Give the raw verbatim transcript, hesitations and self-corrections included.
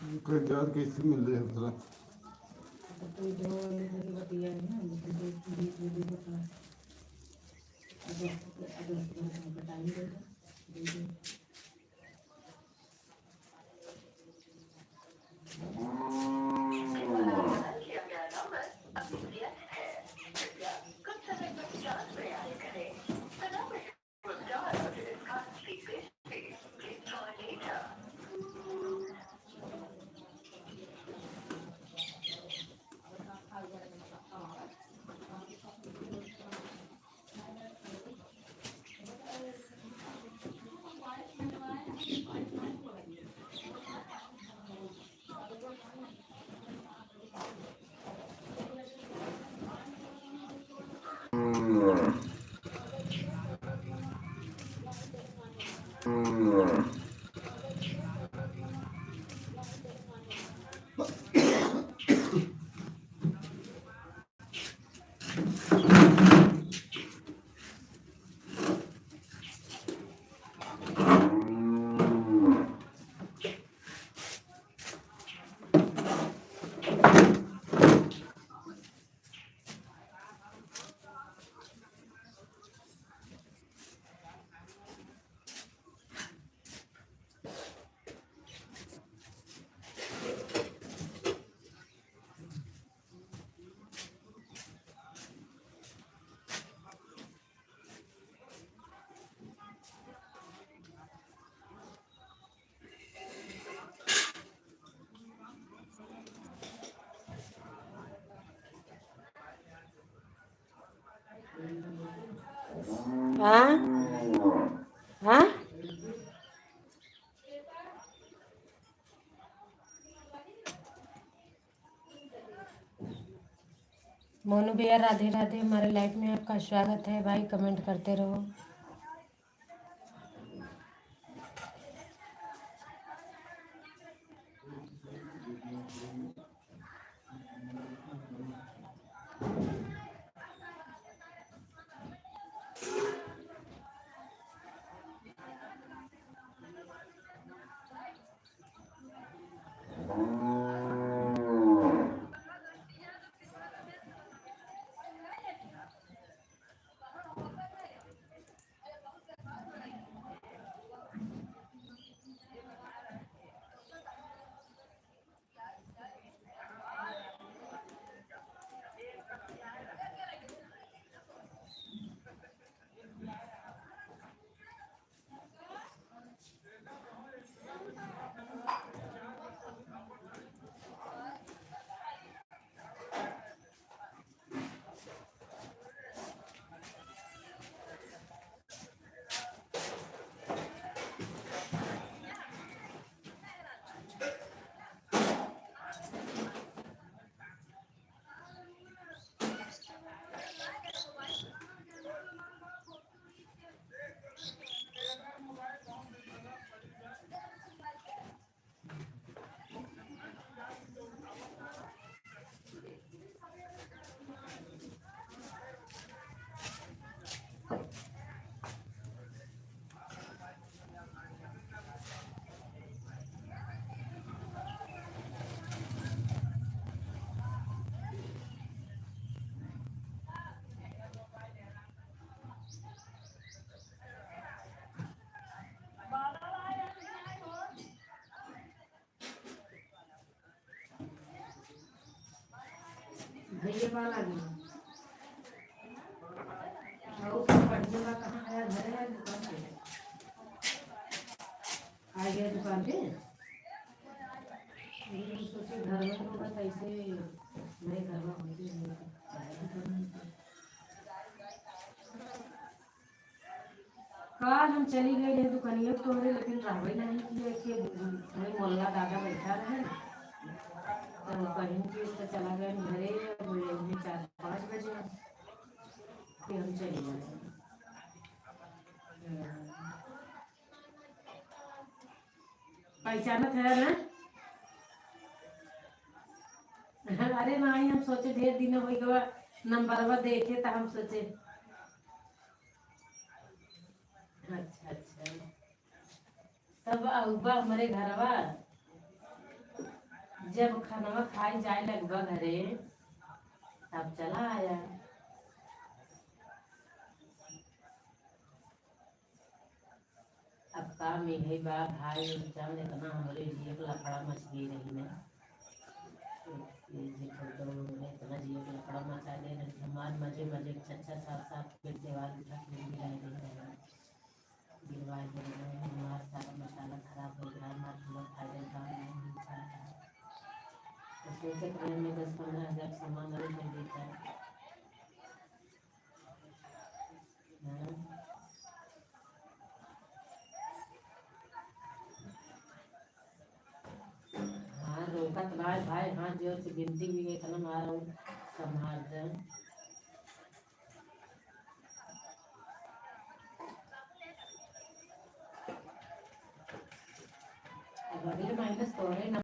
उनका याद कैसे मिल रहे हैं भला? हाँ? हाँ? मोनू भैया, राधे राधे। हमारे लाइव में आपका स्वागत है भाई, कमेंट करते रहो। भैया बा लागी। और सब बढ़िया बा, कहाँ गया? घरे है दुकान पे? आ गया दुकान पे? हम सोचे घर में होगा, कैसे मेरे घर में होते हैं। काल हम चली गई रहे दुकनिया तोहरे, लेकिन रहबे नहीं किया कि वही मोल्ला दादा बैठा रहे, तो कहीं कि तो चला गए घरे। अब यही चार पाँच बजे फिर हम चली गए। पहचानत है ना? अरे नहीं, हम सोचे ढेर दिन हो गवा, नंबरवा देखे तो हम सोचे। अच्छा, अच्छा। तब अउबा हमरे घरवा, जब खानवा खाई जाए लगबा घरे, तब चला आया। अब का मिले बा भाई, जान इतना हमरे जिए के लफड़ा मच गई रही ना। ये जे फोटो में इतना जिए के लफड़ा मचा दे रही, हमार मजे मजे के छत छत सात सात फीट दीवार उठा के गिराए दे रहे हैं। गिरवाए दे रहे हैं, हमार सारा मसाला खराब हो गया, हमार पूरा फाइनल काम नहीं मिल पाता। तो सोचे plan में दस पन्द्रह हजार सामान और कर देता है। हाँ। हाँ, रोकत भाई, भाई, हाथ जोड़ के विनती भी है, कलम आ रहा हूँ, संभाल दे। अब अगले महीने से तोरे ना